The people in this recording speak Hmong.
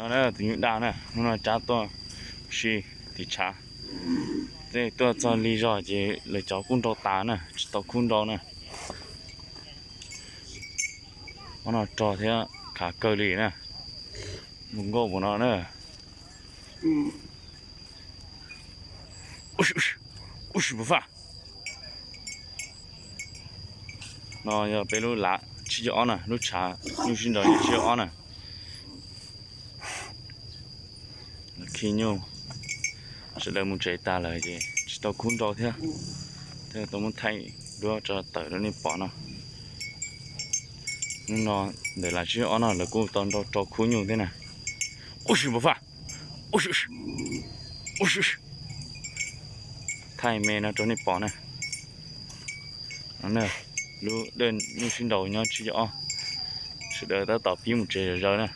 Tus nyuj daj na, hnub no cab tuaj si tim tshav. Tej tuaj txog lig zog ces lawv cov kuj nrau tas na, tsis tau khub nrau na. Ob no rog thiab khav kawg li na. Mus nkauj mus no na. Ub si, ub si puas faj. No yog peb lub lav tsib caug ob na, lub tshav nyuj sib nraus tsib caug ob na. Khi nyuj, sawv daws mus tsev tas lawm ces tsis tau khub nrau thiab, thiaj tau muab thaij duab tso tawm rau nej pom no. Hnub no ntawm lav tsib caug ob no lawv kuj tau nrau rau khub nyuj thiab na. Ub si puas faj. Ub si, ub si, thaij me no rau nej pom na. Lub dej nyuj sib nraus nyob tsib caug ob, sawv daws tab tom pib mus tsev zom zaws na.